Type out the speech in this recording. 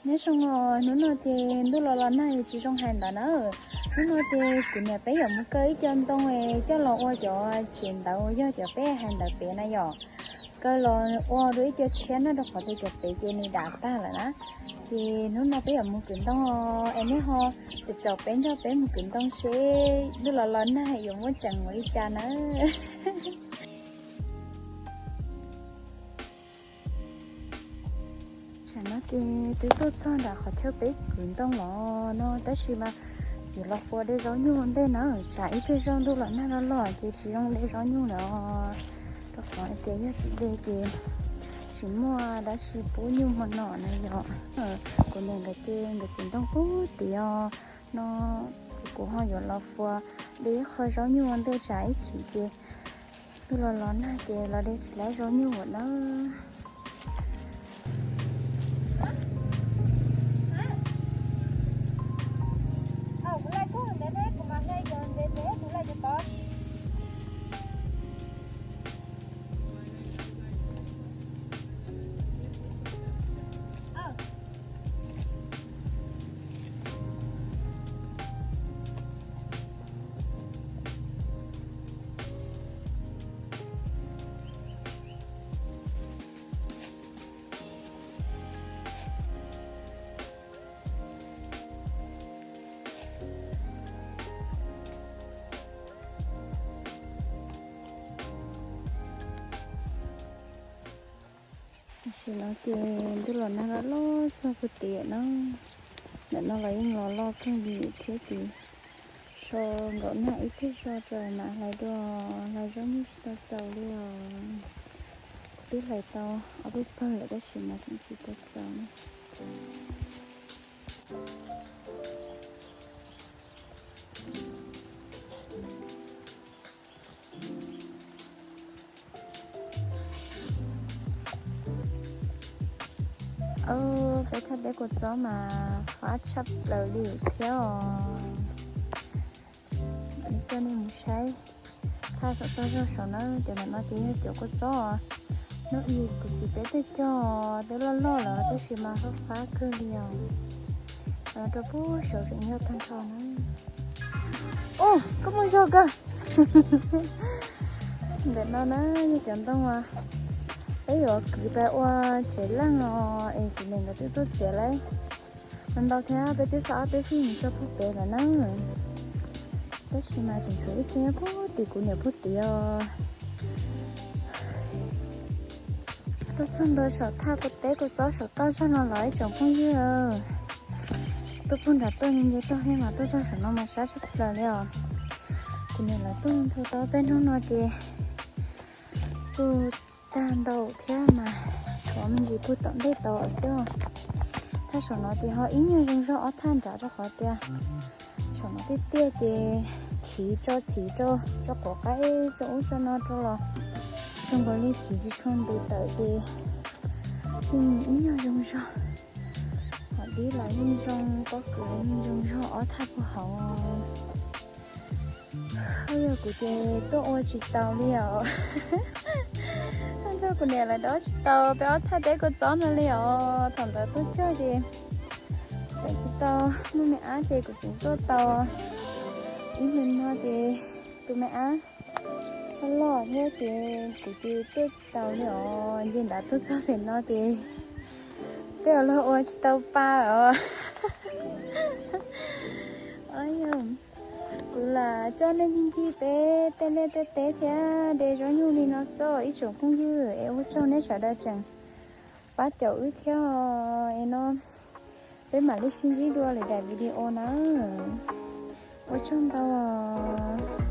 Nyob zoo os, hnub no ces ntuj los los nag es tsis zoo hais ntawd na. Hnub no ces kuv niam peb yuav mus kaw ib co ntoo es coj los ua cov tsev ntawv uas yog cov peb hais ntawv pem na yom. Kaw los ua dua ib co tshiab no rau qhov tias cov pem ces nws dam tag lawm na. Ces hnub no peb yuav mus kwv ntoo es nej ho caum caum peb nrog peb mus kwv ntoo seb ntuj los los nag yuav muaj tseem mus li cas na. Tsam no ces twb tuaj txog nram qhov chaw peb kwv ntoo los no tab sis mas yuav los fua de zaub nyuj ua ntej na. Tsam ib pliag zog ntuj los nag los los ces tsis zoo de zaub nyuj lawm os. Rau qhov tias yog tsis de ces tsis muaj dab tsi pub nyuj hmo no na yom. Kuv niam nkawd ces nkawd txiv ntoo pub tid os. No ces kuv ho yuav los fua de ib qho zaub nyuj ua ntej tsam ib chim ces ntuj los los nag ces los de tsis laib zaub nyuj lawm na. Tam sim no ces ntuj los nag los los txog puag tim no. Ntawm no los yeej los loj kawg li thiab ces so nkaum nag ib pliag zog tso mas hlais dua, hlais zaub nyuj tsis tau txaus li os. Twb hlais tau ob peb pawg lawm tab sis mas tseem tsis tau txaus na. Peb thaj teb kua txob mas fab tshaj plaws li thiab os. Coj nej mus saib thaj saum toj zog saum na, cov ntawm no ces yog cov kua txob. Hnub ib kuv txiv peb tuaj cog twb loj loj lawm tab sis mas fab fab kawg li os. Rau puag saud tseem yog tag nrho na. Ub, koj muaj zog kawg. Ntawm no na yog cov ntoo uas peb yuav kwv pais ua tsev leej os, es kuv niam nkawd twb tuaj txiav lawm. Ntau thiab peb twb xa ob peb fij mus tso puag pem lawm na. Tab sis mas tseem tshuav ib txhia nyob puag tim kuv niam puag tid os. Tuaj txog ntua saum thaj kua teb kua txob saum toj zog no los ib tsoom phooj ywg. Tuaj puag nram tuaj nce nce toj thiab mas tuaj txog saum no mas sab tshaj plaws li os. Kuv niam lawv tuaj ntxhua tau peb hnub no ces kuj tag ntau thiab mas tshuav me ntsis puag tom ntej tau xwb. Thaj saum no ces ho ib nyuag zoo zog ob thaj nrad rau qhov tias saum no tiaj tiaj ces chiv tso chiv tso, tso quav qaib tso ub tso no rau los zoo nkaus li chiv tsis tshua ntev tawm ces yeej ib nyuag zoo zog. Hom dib los yeej zoo, pob kws los yeej zoo zog ob thaj puag hauv. Yog kuv ces tuaj ua tsis taus li os. Tuaj nrog kuv niam lawv dob tsis tau peb ob thaj teb kua txob no li os. Thaum ntawd tuaj cog ces tseem tsis tau muaj me ab ces kuv tseem tuaj tau ib hlis no ces tus me ab loj thiab ces kuv ces tuaj tsis tau li os. Nce nrad tuaj txog pem no ces tej zaum luag ua tsis tau pa os. Kuv lam coj nej ncig ncig peb tej liaj tej teb thiab de zaub nyuj li no xwb ib tsoom phooj ywg es ua tsaug nej sawv daws tseem pab caum wb thiab os. Es no peb mam li sib ntsib dua lwm daim video na. Ua tsaug ntau os.